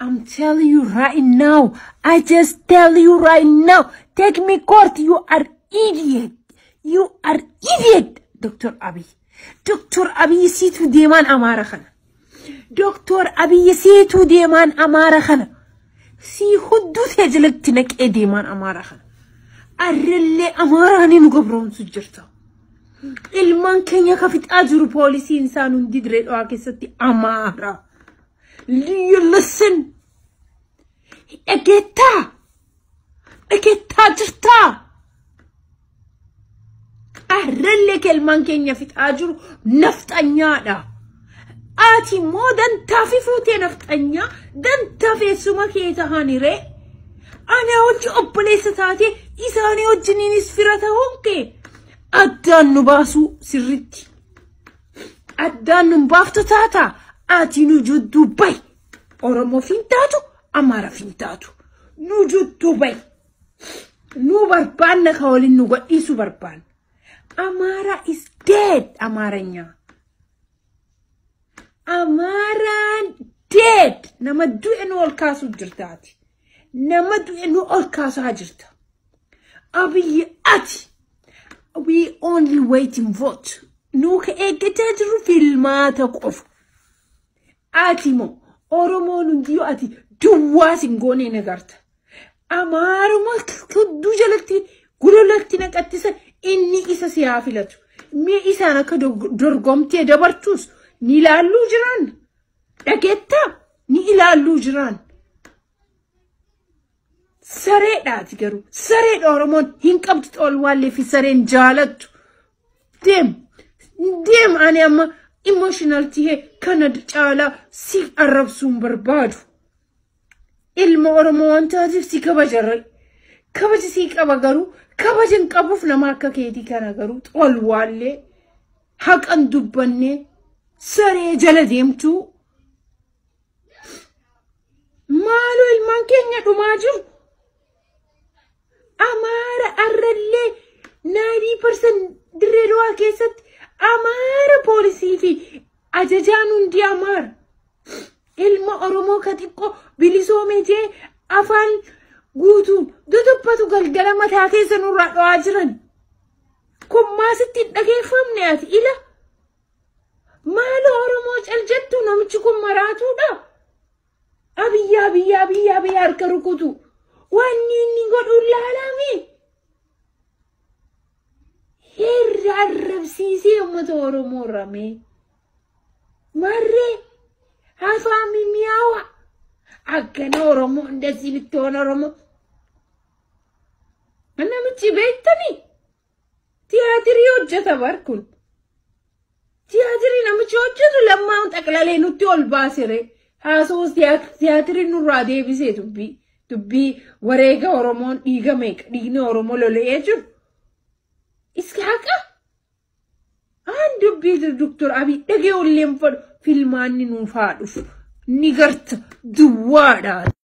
I'm telling you right now. I just tell you right now. Take me court. You are idiot. You are idiot, Dr. Abiy. Dr. Abiy siitu deemaan Amaara kana. Dr. Abiy siitu deemaan Amaara kana. Si hudduu ta'e jalatti naqee deemaan Amaara kana. Arrellee Amaaraan nu gabroomsu jirta. Ilmaan keenya ka fixaa jiru poolisiin isaan hundi Dirree Dhawaa keessatti Amaara. You listen. Dhageettaa. Dhageettaa jirtaa. Arrellee ilmaan keenya fixaa jiru nafxanyaadha. Ati immoo dantaa fi fuutee nafxanyaa dantaa feessuma kee tahaniree. Ana hojii obboleessa taatee isaanii wajjiniinis fira ta'uun kee addaan nu baasuu sirritti. Addaan nu baaftu taata ati nu jidduu bahi. Oromoof hin taatu, Amaaraaf hin taatu. Nu jidduu bahi. Nu barbaanna ka waliin nu godhiisuu barbaanna. Amara is dead, Amaaranya. Amaaraan dead. Nama du'e nu ol kaasuu jirtaati. Nama du'e nu ol kaasaa jirta. Abiyyi ati. We only waiting vote. Nu ka eeggachaa jirru filmaata qofa. Ati moo Oromoon hundiyyuu ati duwwaa sin goonee nagarta. Amaaruma hudduu jalatti gulolatti naqattisa inni isa si haa filatu. Mee isaan akka dorgomtee dabartuus ni ilaalluu jiran. Dhageettaa ni ilaalluu jiran. Sareedhaati garuu sareedha Oromoon hin qabdu xolwaallee fi sareen jaalattu. Deem deem ani amma emotional tahee kana caalaa si arrabsuun barbaadu. Ilma Oromoo waan taateef si kabajarre. Kabaja sii qaba garuu kabaja hin qabuuf nama akka keetii kana garuu xolwaallee haqan dubbannee saree jala deemtuu. Maaloo ilmaan keenya dhumaa jiru. Amaara arrallee 90% Dirree Dhawaa keessatti Amaara poolisii fi ajajaan hundi Amaara. Ilma Oromoo ka xiqqoo bilisoomee jee afaan guutuun dudubbatu galgala mataa keessa nurraa dhawaa jiran. Kun maasitti hin dhageeffamne ati ila. Maaloo Oromoo cal jettu namichi kun maraatuudha. Abiyya abiyya abiyya abiyya harka rukutu. Wanni inni godhu laalame. Herra arrabsiisee uummata Oromoo ramee. Marree afaan mimmi'aawaa. Akkana Oromoo እንደዚህ ብትሆን Oromoo. Namichi beektanii tiyaatirii hojjeta bar kun. Tiyaatirii namichi hojjetu lammaan xaqlalee nutti ol baasere. Haasawus tiyaatirii nurraa deebisee dubbii. Dubbii wareega Oromoon dhiiga meeqa dhiigni Oromoo lola'ee jiru. Iska haqa. Aan dubbii Dr. Abiy dhagee olleen fadhu filmaanni nuuf haa dhufu. Ni garta duwwaadha.